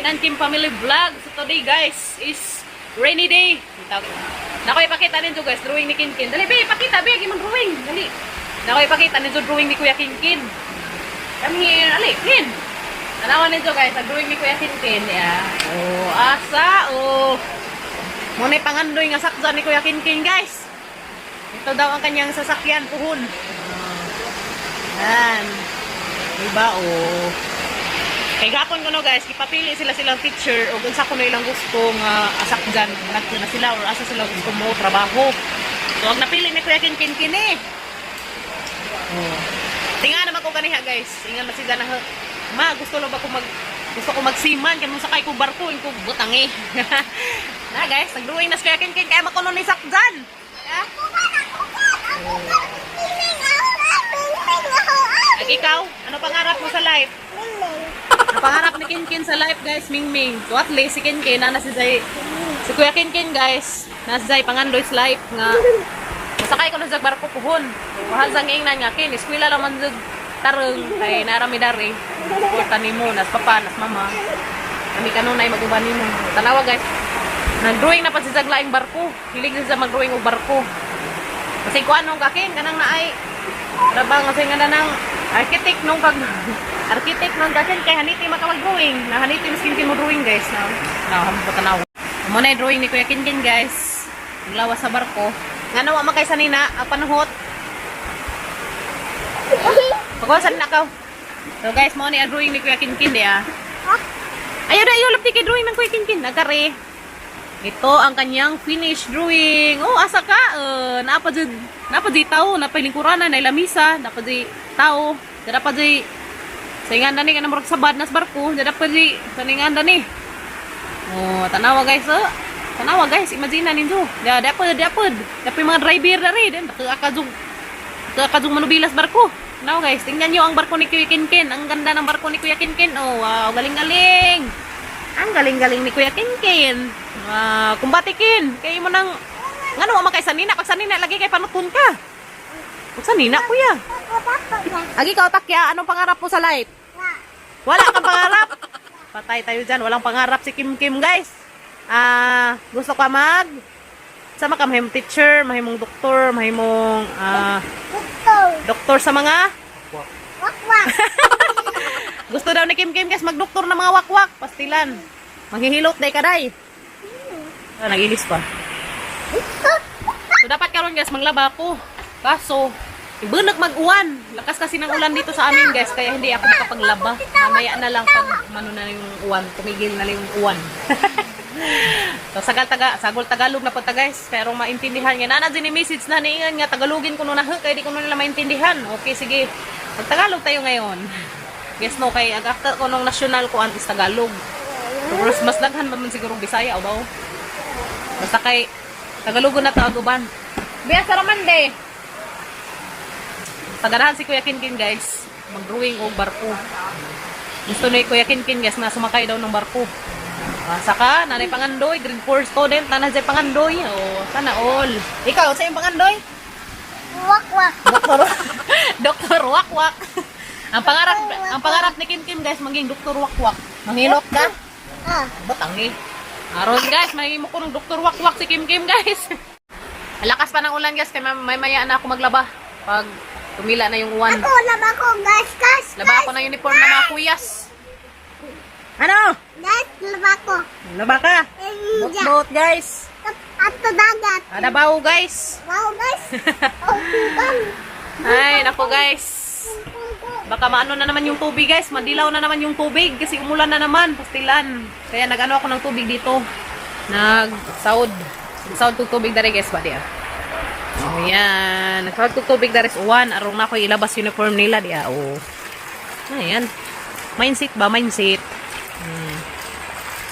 Kin and Kim Family Vlog. So today, guys, is rainy day. Nako, ipakita ninyo, guys, drawing ni Kin Kin. Dali be, ipakita be, imong drawing. Dali. Nako, ipakita ninyo drawing ni Kuya Kin Kin. Come here, ali, Kin. Tanawan ninyo, guys, ang drawing ni Kuya Kin Kin. Yeah. Oh, asa, oh. Mao na pangandoy nga sakyan ni Kuya Kin Kin, guys. Ito daw ang kanyang sasakyan, puhon. Yan. Diba, oh. Kay gapon ko no, guys, ipapili sila silang teacher o unsa kuno ilang gusto nga asakyan, nagto na sila or asa sila gusto mo trabaho. So ang napili ni Kuya Kin Kin kini. Oh. Tinga naman ko ganiha, guys. Ingan man sila na, "Ma, gusto lang ba ko mag gusto ko magsiman kay mo sakay ko barko ko butang eh." Na guys, nagdrawing na si Kuya Kin Kin kaya makuno ni sakyan. Yeah? Ag ikaw, ano pangarap mo sa life? Ang pangarap ni Kinkin sa life, guys, Ming Ming. So at least si Kinkin, na si Zay, si Kuya Kinkin, guys, na si Zay pangandoy sa life nga masakay ko na sa barko puhon. Mahal sang ingnan nga kin, eskwela lang man jud tarong kay narami dari. Suporta nimo nas papa, nas mama. Kami kanunay mag-uban nimo. Tanawa, guys. Nag-drawing na pa si Zag laing barko. Hilig siya mag-drawing og barko. Kasi ko anong kakin kanang naay Trabang kasi nga na ng architect nung kag architect nung kakin kay haniti maka mag-drawing. Na haniti mas Kinkin mo drawing, guys, na. Na hamo tanaw. Mo na yung drawing ni Kuya Kinkin, guys. Ang lawas sa barko. Nga nawa man kay sanina ang panuhot. Pagawa sanina ka. So guys, mo ni ang drawing ni Kuya Kinkin diya. Ayaw na, ayaw, lapti kay drawing ng Kuya Kinkin. Nagkare. Ito ang kanyang finished drawing. Oh, asa ka? Napa jud, napa di tao, napa lingkuranan, na lamisa, napa di tao, napa di sa ingan dani kanang murag sabad nas barko, napa di sa ingan dani. Oh, tanawa, guys, oh. Tanawa, guys, imagine na ninyo. Da dapod, dapod. Dapod mga driver na rin. Dako ka jung manubilas barko. Tanawa, guys, tingnan niyo ang barko ni Kuya Kinkin. Ang ganda ng barko ni Kuya Kinkin. Oh, wow, galing-galing. Ang galing-galing ni Kuya Kinkin. Wow, kumbati kin. Kay mo nang ngano man kay sanina, pag sanina lagi kay panutun ka. Pag sanina, kuya. Agi ka takya, anong pangarap mo sa life? Wala kang pangarap. Patay tayo dyan. Walang pangarap si Kim Kim, guys. Ah, gusto ka mag sama ka mahimong teacher, mahimong doktor, mahimong doktor sa mga Wakwak. Gusto daw ni Kim Kim, guys, magdoktor ng mga wakwak, pastilan. Manghihilot day kaday. Ah, nagilis pa. So dapat karon, guys, maglaba ko. Kaso ibunag mag-uwan. Lakas kasi ng ulan dito sa amin, guys, kaya hindi ako makapaglaba. Mamaya na lang pag mano na yung uwan, tumigil na lang yung uwan. So sagal taga, sagol Tagalog na punta, guys, pero maintindihan nga. Nana din message na niingan nga Tagalogin ko no na kay di ko no nila maintindihan. Okay, sige. Mag-Tagalog tayo ngayon. Guess no kay ag after ko nung national ko antis Tagalog. So, mas daghan man siguro Bisaya o ba? Basta kay Tagalogon na tawag uban. Biya sa ramande. Tagarahan si Kuya Kinkin, guys. Mag-drawing og barko. Gusto ni Kuya Kinkin, guys, na sumakay daw ng barko. Asa ka, nanay pangandoy, grade 4 student, nanay sa pangandoy. Oh, sana all. Ikaw, sa iyong pangandoy? Wakwak. Doktor, Doktor Wakwak. Ang pangarap ni Kim Kim, guys, maging Doktor Wakwak. Manghilot ka? Ah. Batang eh. Aron, guys, may mo ko ng Doktor Wakwak si Kim Kim, guys. Ang lakas pa ng ulan, guys, kaya may maya na ako maglaba. Pag tumila na yung uwan. Ako, laba ko, guys, guys. Laba ako ng uniform ng mga kuyas. Ano? Guys, laba ko. Laba ka? Eh, Bot-bot, guys. Ato dagat. Adabaw, guys. Wow, guys. Oh, tugan. Ay, nako, guys. Baka maano na naman yung tubig, guys. Madilaw na naman yung tubig kasi umulan na naman. Pastilan. Kaya nag-ano ako ng tubig dito. Nag-saud. Nag-saud kong tubig dari, guys. Ba diya? Oh, yan. Nag-saud kong tubig dari sa uwan. Arong na ako ilabas uniform nila diya. Oh. Ayan. Mindset ba? Mindset.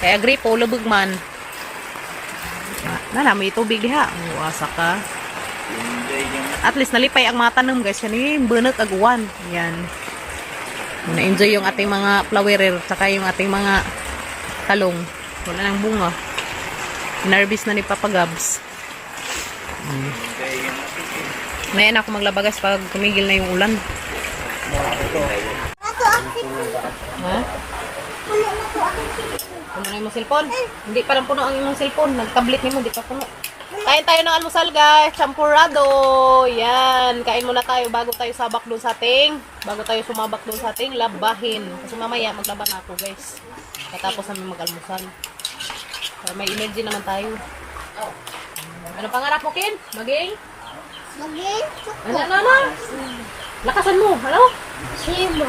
Kaya gripo, lubog man. Ah, nala, may tubig diha. Oh, asa ka. At least nalipay ang mga tanom, guys. Yan yung bunot aguan. Yan. Na-enjoy yung ating mga flowerer saka yung ating mga talong. Wala nang bunga. Nervous na ni Papa Gabs. Ngayon ako maglaba, guys, pag tumigil na yung ulan. Ato ang Ha? Wala na to ang Puno na imong cellphone? Hindi pa lang puno ang imong cellphone. Nag-tablet nimo, hindi pa puno. Kain tayo ng almusal, guys. Champurado. Yan. Kain muna tayo bago tayo sumabak doon sa ating labahin. Kasi mamaya maglaba na ako, guys. Katapos namin mag-almusal. Para may energy naman tayo. Ano pangarap mo, Ken? Maging? Maging Ano, ano, ano? Lakasan mo. Ano? Simo.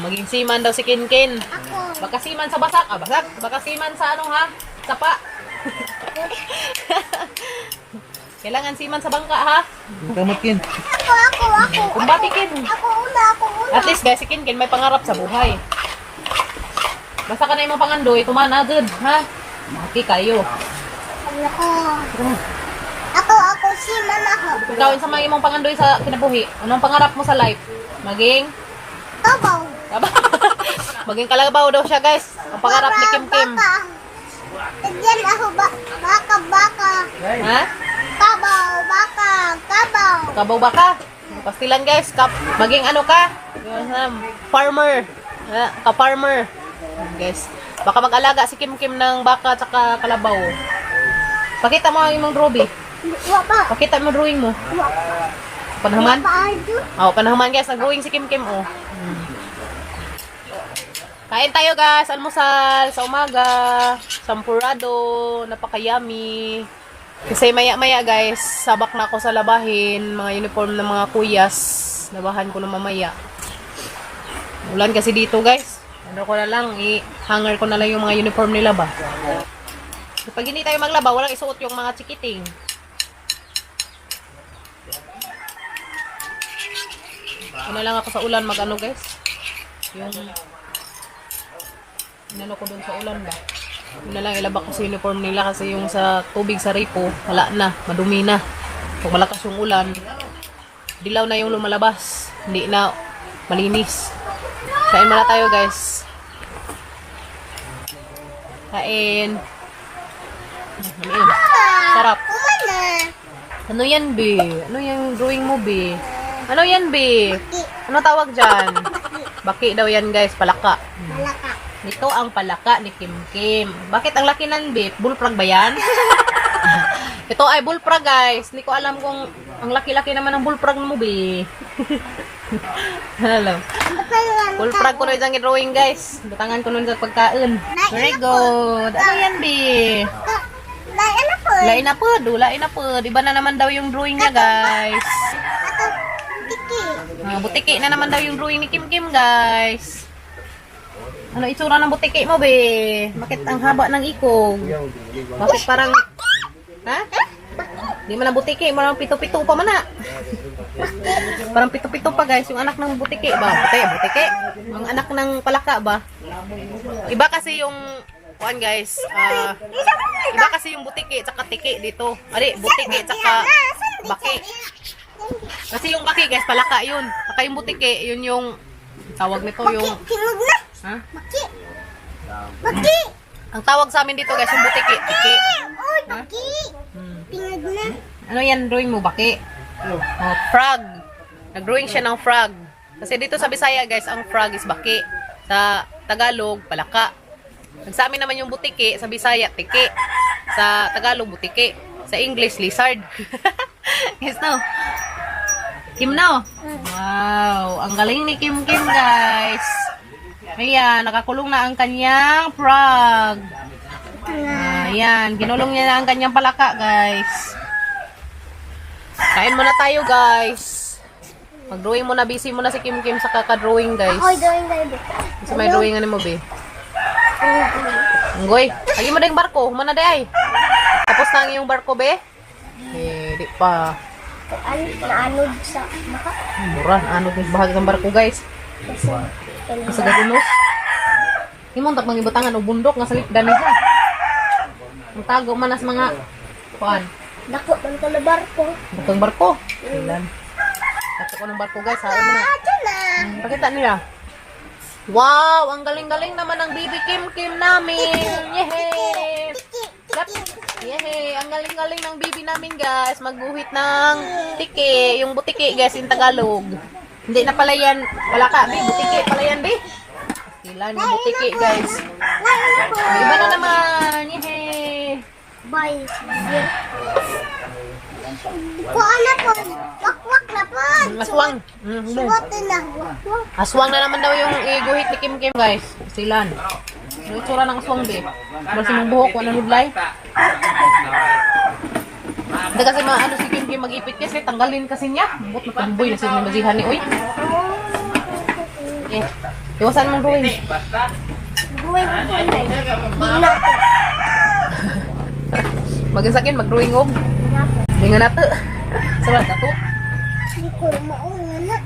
Maging seaman daw si Ken Ken. Ako. Baka seaman sa basak. Ah, basak. Baka seaman sa ano ha? Sapa. Kailangan seaman sa bangka ha? Kamot kin. Ako, ako, ako. Kumbati, Ken. Ako una, ako una. At least guys, si Ken Ken may pangarap sa buhay. Basta ka na imong pangandoy, tumana good, ha? Maki kayo. Ako. Ako, ako, seaman ako. Ikaw sa mga imong pangandoy sa kinabuhi, anong pangarap mo sa life? Maging Kabaw. Maging kalabaw daw siya, guys. Ang pangarap ni Kim Kim. Baka. Tigyan ako, baka, baka. Ha? Kabaw, baka, kabaw. Kabaw ba ka? Pastilan guys, kap maging ano ka? Yung, farmer. Ah, ka-farmer. Guys, baka mag-alaga si Kim Kim ng baka at saka kalabaw. Pakita mo ang imong drawing. Wa pa. Pakita mo drawing mo. Wa Panahaman? pa, Arjo. Oh, panahaman guys, nag-drawing si Kim Kim oh. Kain tayo guys, almusal sa umaga, sampurado, napaka-yummy. Kasi maya-maya guys, sabak na ako sa labahin, mga uniform ng mga kuyas, labahan ko na mamaya. Ulan kasi dito guys. Ano ko na lang, i-hanger ko na lang yung mga uniform nila ba. Pag hindi tayo maglaba, walang isuot yung mga chikiting. Ano lang ako sa ulan mag-ano guys. Yung inano ko dun sa ulan ba. Yun na lang ilaba ko sa uniform nila kasi yung sa tubig sa ripo, wala na, madumi na. Pag malakas yung ulan, dilaw na yung lumalabas. Hindi na malinis. Kain muna tayo guys. Kain. Ano yun? Sarap. Kumana. Ano yan, be? Ano yung drawing mo, be? Ano yan, be? Baki. Ano tawag dyan? Baki daw yan, guys. Palaka. Malaka. Ito ang palaka ni Kim Kim. Bakit ang laki ng beef? Bullfrog ba yan? Ito ay bullfrog, guys. Hindi ko alam kung ang laki-laki naman ng bullfrog mo, be. Hello. Bullfrog ko na dyan drawing, guys. Butangan ko nun sa pagkain. Very good. Ano yan, be? Lain na po. Lain na po. Lain na po. Iba na naman daw yung drawing niya, guys. Ato, tiki. Ah, butiki na naman daw yung drawing ni Kim Kim, guys. Ano itsura ng butiki mo, be? Bakit ang haba ng ikog? Bakit parang... Ha? Di man ang butiki, parang pito-pito pa man ah. Parang pito-pito pa, guys, yung anak ng butiki ba? Buti, butiki. Ang anak ng palaka ba? Iba kasi yung kuan guys, ah, iba kasi yung butiki tsaka tiki dito. Ari, butiki tsaka baki. Kasi yung baki guys, palaka yun. Saka yung butiki, yun yung tawag nito Baki, yung tingog na. ha? Baki. Baki. Ang tawag sa amin dito guys, yung butiki, tiki. Uy, baki. Tingog na. Ano yan drawing mo, baki? Oh, frog. Nag-drawing siya ng frog. Kasi dito sa Bisaya guys, ang frog is baki. Sa Tagalog, palaka. Sa amin naman yung butiki, sa Bisaya, tiki. Sa Tagalog, butiki. Sa English, lizard. Yes, no? Kim no? Wow, ang galing ni Kim Kim, guys. Ayan, nakakulong na ang kanyang frog. Ayan, ginulong niya na ang kanyang palaka, guys. Kain muna tayo, guys. Mag-drawing muna, busy muna si Kim Kim sa kaka-drawing, guys. Ako drawing kayo. Kasi may drawing ano mo, be. Unggoy, lagi mo na yung barko. Humana di ay. Tapos na ang iyong barko, be. Eh, di pa. Ano, naanod sa maka. Mura, ano yung bahagi ng barko, guys. Kasi, Sa gagunos. Imong tak mangibutangan og bundok nga sa likdan niya. Ang tago man as mga kuan. Dako man ko na barko. Butang barko. Ilan. Dako ko ng barko, guys. Hain mo na. Ah, dyan na. Pakita nila. Wow! Ang galing-galing naman ng baby Kim Kim namin! Yehey! Tiki, Clap. tiki. Yehey! Ang galing-galing ng baby namin, guys. Magguhit ng tiki. Yung butiki, guys, in Tagalog. Hindi na pala yan. Wala ka, be. Butiki pala yan, be. Pastilan yung butiki, guys. Kain po. Iba na naman. Yehey. Bye. Kuan na po. Wakwak na po. Aswang. Suwat na. Wakwak. Aswang na naman daw yung iguhit ni Kim Kim, guys. Silan. Yung itsura ng aswang, be. Kasi mong buhok, wala nudlay. Hindi kasi maano si Kim Kim mag-ipit kasi tanggalin kasi niya. Bukot na tumboy na siya mazihan ni Uy. Eh, iwasan mong drawing. Buhay ko po na. Di na po. Magasakin, mag-drawing og. Hindi nga nato. Sa wala tato. Di ko mauna na.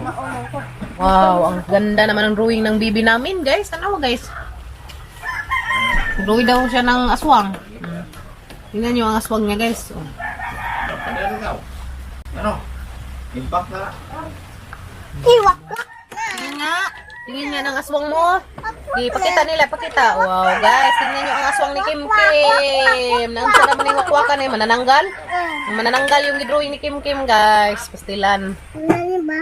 Mauna ko. Wow, ang ganda naman ng drawing ng bibi namin, guys. Tanawa, guys. Drawing daw siya ng aswang. Tingnan niyo ang aswang niya, guys. Oh. Ano? Impact na. Iwakwak na. Tingin nga. Tingin nga ng aswang mo. Di, pakita nila, pakita. Wow, guys. Tingnan niyo ang aswang ni Kim Kim. Nang sa naman yung wakwakan eh, manananggal. Manananggal yung drawing ni Kim Kim, guys. Pastilan. Ano ba?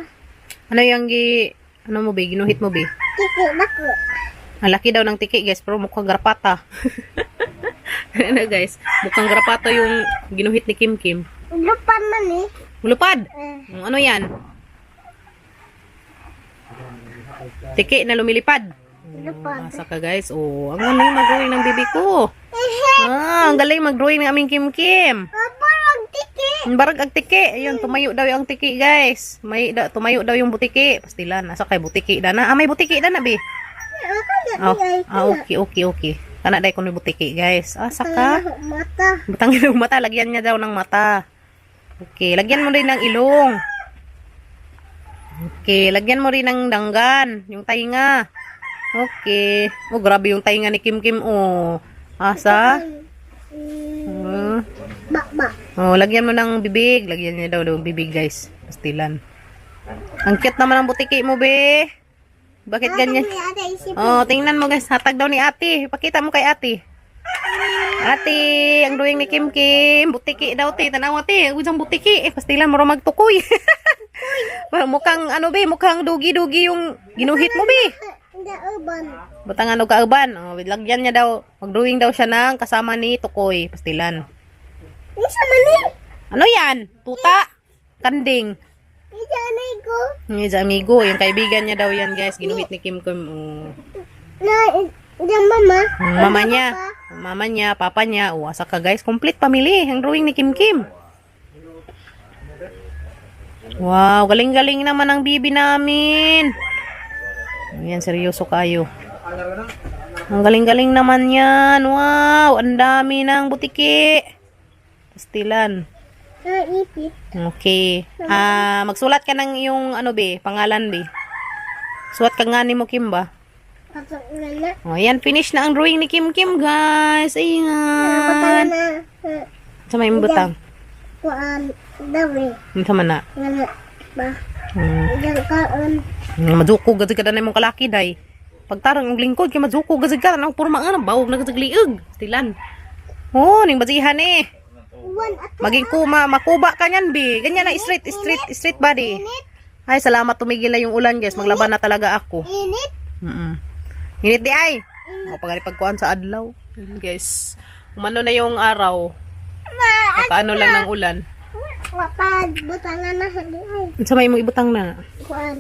Ano yung gi... Ano mo, be? Ginuhit mo, be? Tiki na ko. Ang laki daw ng tiki, guys, pero mukhang garapata. Ano, guys? Mukhang garapata yung ginuhit ni Kim Kim. Lupa man eh. Mulupad! Eh. Ano yan? Tiki na lumilipad. Lupad. Asa ka, guys. Oh, ang galing mag-drawing ng bibi ko. Ah, ang galing mag-drawing ng aming Kim Kim. Parang tiki. Ang barag ang tiki. Ayun, tumayo daw yung tiki, guys. May da, tumayo daw yung butiki. Pastilan, asa kay butiki da na. Ah, may butiki da na, bi. Ako Oh, na ah, okay. Kana dai kun may butiki, guys. Asa ka? Mata. Butang ng mata, lagyan niya daw ng mata. Okay, lagyan mo rin ng ilong. Okay, lagyan mo rin ng danggan, yung tainga. Okay. Oh, grabe yung tainga ni Kim Kim, oh. Asa? Ba ba. Oh, lagyan mo ng bibig. Lagyan niya daw ng bibig, guys. Pastilan. Ang cute naman ang butiki mo, be. Bakit ganyan? May ate isip. Oh, tingnan mo, guys, hatag daw ni ate. Pakita mo kay ate. Ate, ang drawing ni Kim Kim, butiki daw te, tanawa te, isang butiki. Eh, pastilan mo magtukoy. Parang mukhang ano be, mukhang dugi-dugi yung ginuhit mo be. Hindi uban. Butang ano kauban. Oh, lagyan niya daw, mag-drawing daw siya ng kasama ni Tukoy, pastilan. Isa man eh. Ano yan? Tuta? Kanding. Isa anay ko. Yung isa amigo, yung kaibigan niya daw yan, guys. Ginuhit ni Kim Kim. Oh. Na yung mama. Mama niya. Mama niya, papa niya. O, asa ka, guys. Complete family. Ang drawing ni Kim Kim. Wow, galing-galing naman ang bibi namin. Ayan, seryoso kayo. Ang galing-galing naman yan. Wow, ang dami ng butiki. Pastilan. Na ipit. Okay. Ah, magsulat ka ng iyong ano be, pangalan be. Sulat ka nga ni mo Kim ba? Pasok na na. O, ayan, finish na ang drawing ni Kim Kim, guys. Butang Ayan. na. Sa may butang. Kuan daw eh. Sa man na. Nga na. Ba. Diyan kaon. Mazuko gazig ka na imong kalaki day. Pagtarang og lingkod kay mazuko gazig ka nang purma nga bawog na gazig lieg. Stilan. Oh, ning basihan eh. Uwan at Maging kuma, makuba ka niyan, bi. Ganyan na straight, straight, straight body. Ay, salamat tumigil na yung ulan, guys. Maglaban na talaga ako. Init. Init di ay. O, pagkuan sa adlaw. Ayun, guys. Umano na yung araw. Nakaano lang ng ulan. Wapad. Butang na na. Ay. Unsa may imong ibutang na? Kuan.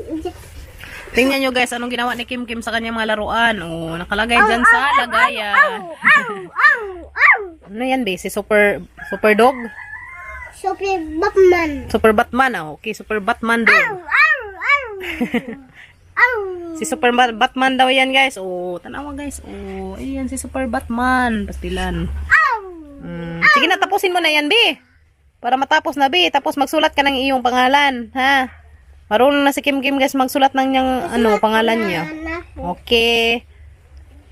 Tingnan nyo, guys, anong ginawa ni Kim Kim sa kanyang mga laruan. Oh, nakalagay dyan sa lagayan. Aw! Aw! Aw! Ano yan, be? Si Super Super Dog? Super Batman. Super Batman, ah. Okay, Super Batman dog. Aw! Aw! Aw! Aw! Si Super Batman daw yan, guys. Oh, tanawa, guys. Oh, ayan si Super Batman. Pastilan. Aw! Sige na, tapusin mo na yan, be. Para matapos na, be. Tapos magsulat ka ng iyong pangalan, ha? Marunong na si Kim Kim, guys, magsulat ng niyang, ano, pangalan niya. Na. Okay.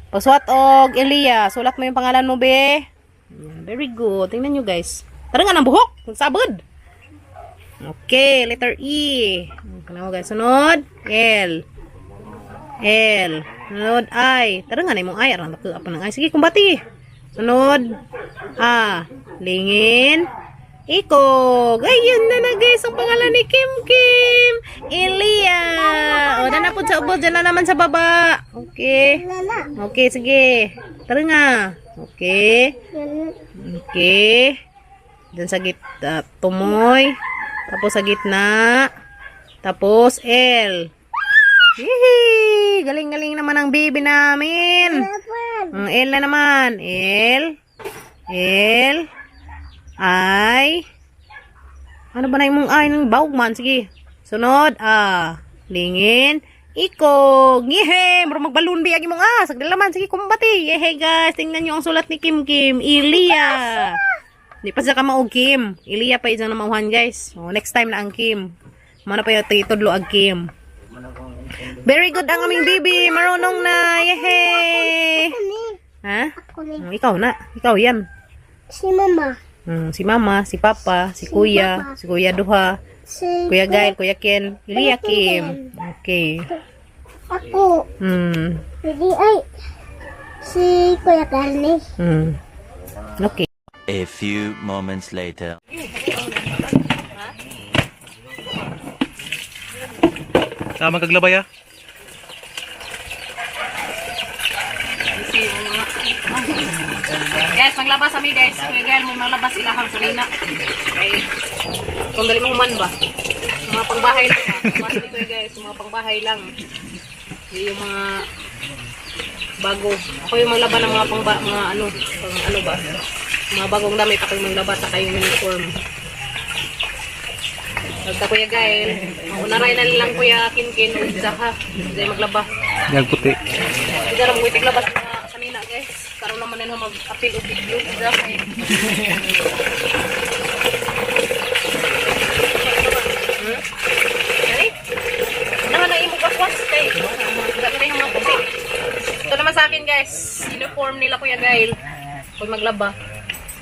Pasuat og Elia, sulat mo yung pangalan mo, be. Ayan, very good. Tingnan nyo, guys. Tara nga ng buhok. Ang sabod. Okay, letter E. Ano mo, guys? Sunod, L. L. Sunod, I. Tara nga na imong I. Aran, apa ng I. Sige, kumbati. Sunod, A. Lingin. Ikog. Ayun na na guys, ang pangalan ni Kim Kim. Elia. O, na po sa ubos, dyan na naman sa baba. Okay. Nana. Okay, sige. Tara nga. Okay. Nana. Okay. Diyan sa gitna, tumoy. Tapos sa gitna. Tapos L. Yehey! Galing-galing naman ang baby namin. Napan. L na naman. L. L. I. Ano ba na yung I ng bawg man? Sige. Sunod. A. Lingin. Ikog. Yehe! Mura magbalon biyag imong A. Sagdala man. Sige, kumbati. Yehe, guys. Tingnan nyo ang sulat ni Kim Kim. Ilya. Di pa siya ka maog Kim. Ilya pa isang namauhan, guys. Oh, next time na ang Kim. Mana pa yung titudlo ang Kim. Very good ang aming baby. Marunong na. Yehe! Ako ni. Ha? Ako ni. Ikaw na. Ikaw yan. Si mama. Si mama, si papa, si kuya, Papa. si kuya Duha, Si Kuya Gail, Kuya Ken, Lilia Kim. Okay. Ako. Hindi ay. Si Kuya Carly. Okay. A few moments later. Tama kaglabay ah. Guys, maglabas kami guys. Kuya Gail, may maglabas ilahang sarina. Okay. Kung dali mo human ba? Mga pangbahay lang. Ha? Mga ni Kuya guys, mga pangbahay lang. Hindi yung mga bago. Ako yung maglaba ng mga pangba, mga ano, pang ano ba? Mga bagong damit ako yung maglaba saka yung uniform. Pagka Kuya Gail, unaray na lang Kuya Kinkin o Zaha. Hindi maglaba. Yang puti. Hindi na mo labas na kanina guys. Karon naman na mag-appeal og video sa kay. Dali. Naman na imo paswas kay. Dali na yung mga puti. Ito naman sa akin guys, uniform nila Kuya Gail. Pag maglaba.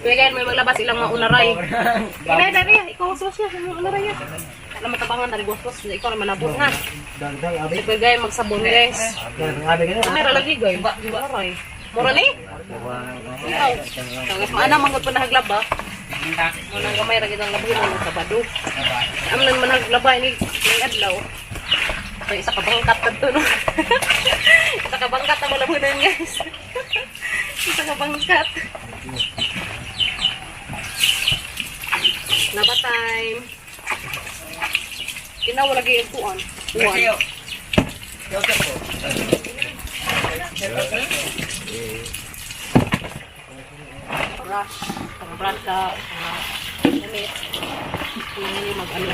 Kuya Gail, may maglabas ilang mga unaray. Ina, dali, ikaw waswas niya, mga unaray niya. Alam mo tabangan, dali waswas, ikaw naman nabot ha. Si Kuya Gail, magsabon guys. Kamera lagi guys. Aray. Mura ni? Ikaw. Guys, maana manggod pa nahaglaba. Munang gamay ra gid ang labunon ng Sabado. Amlan man naglaba ini ning adlaw. So, isa ka bangkat kadto no. Isa ka bangkat ang labunon guys. Isa ka bangkat. Laba time. Kinawa lagi ang kuan. Kuan. Brush, pang brush sa mga damit. Kung mag ano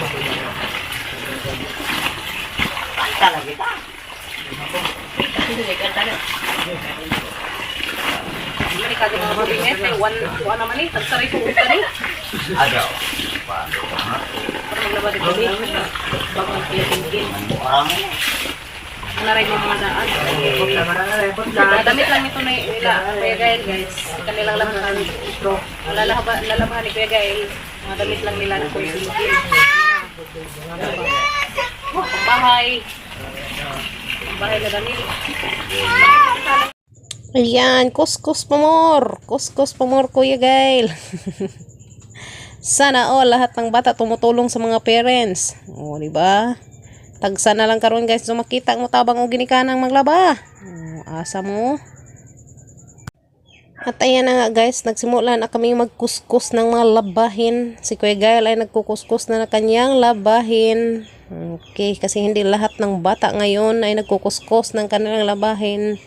ba. Hindi ka mga mabingit. Eh, one, one naman eh. Tagsaray ko uta ni. Adaw. Para maglaba dito ni. Bagong kiyatingin. Ano rin yung mga daan. Damit lang ito na nila, Kuya Gael, guys. Kanilang labahan. Lalabahan ni Kuya Gael. Mga damit lang nila na Kuya Kinkin. Oh, pambahay. Pambahay na damit. Ayan, kuskus pamor. Kuskus pamor, Kuya Gail. Sana all lahat ng bata tumutulong sa mga parents. O, di ba? Tagsa na lang karon guys, so makita ang mutabang og ginikanang maglaba. O, asa mo? At ayan na nga guys, nagsimula na kami magkuskus ng mga labahin. Si Kuya Gael ay nagkukuskus na ng kanyang labahin. Okay, kasi hindi lahat ng bata ngayon ay nagkukuskus ng kanilang labahin.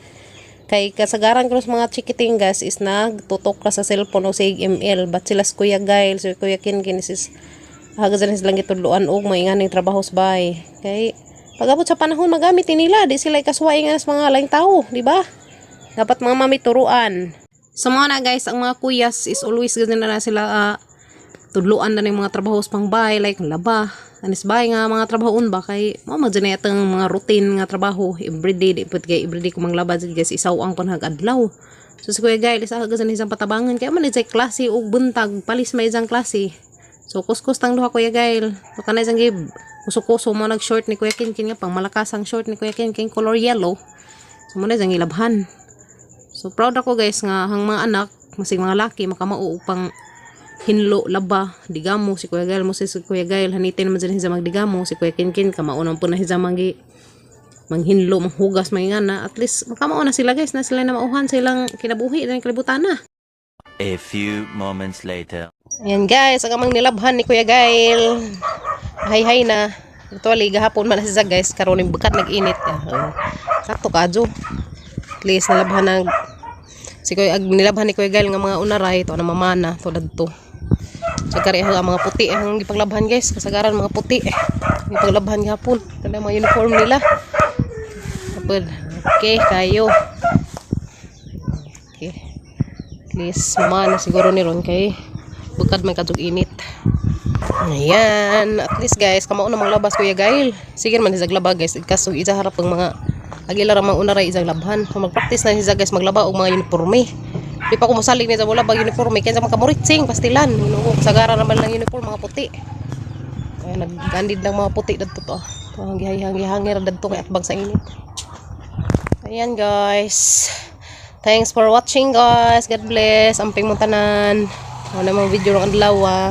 Kay kasagaran ko sa mga chikiting guys is nagtutok ra sa cellphone o sa ML. But sila si Kuya Gael, si Kuya Kinkin is hagazan silang gitudloan og mainganing trabaho sa bahay. Kay pag-abot sa panahon magamit ni nila, di sila ikasuway nga sa mga laing tao, di ba? Dapat mga mami turuan. So mga na guys, ang mga kuyas is always ganyan na sila tudloan na ng mga trabaho sa pangbahay like laba. Anis bahay nga mga trabahoon ba kay mao man dyan na itong mga routine nga trabaho everyday di pud kay everyday ko manglaba dyan guys isaw ang panhag adlaw. So si Kuya Gail isa hagazan isang patabangan kaya man isay klase og buntag palis may isang klase. So kuskus tang duha Kuya Gail. So kanay isang gib kuso-kuso mo nag short ni Kuya Kinkin nga pang malakas ang short ni Kuya Kinkin color yellow. So mo na isang ilabhan. So proud ako guys nga ang mga anak masig mga laki makamao upang Hinlo, laba, digamo si Kuya Gail mo, si Kuya Gail hanitin naman sila sa magdigamo. Si Kuya Kinkin kamao naman po na siya manghinlo, manghugas, mangingana. At least makamao na sila, guys, na sila na mauhan sa ilang kinabuhi na kalibutan na. A few moments later. Ayan guys, ang amang nilabhan ni Kuya Gail. Hay hay na. Actually, gahapon man na siya, guys. Karon yung bukat nag-init. Ah, sakto kadyo. At least nilabhan na si Kuya, ag, nilabhan ni Kuya Gail nga mga unaray. Ito na mamana. Ito to. So kari ang mga puti ang gipaglabhan, guys. Kasagaran mga puti. Gipaglabhan gahapon. Kada mga uniform nila. Kapag, okay, kayo. Okay. At least, mamana siguro ni ron kay bukad may kadtong init. Ayan. At least, guys, kamao na maglabas Kuya Gail. Sige man siya laba, guys. Kaso isa harap ang mga agila ra mga unaray isang labhan. Kung mag-practice na siya, guys, maglaba og mga uniforme. Di pa ko mosalig niya sa wala bag uniforme kaya sa mga kamuritsing pastilan. Ginoo, sagara naman lang uniform mga puti. Kaya naggandid lang mga puti dadto to. To ang gihay-hangir dadto kay atbang sa init. Ayan, guys. Thanks for watching, guys. God bless. Amping mo tanan. Wala mga video ng adlaw ah.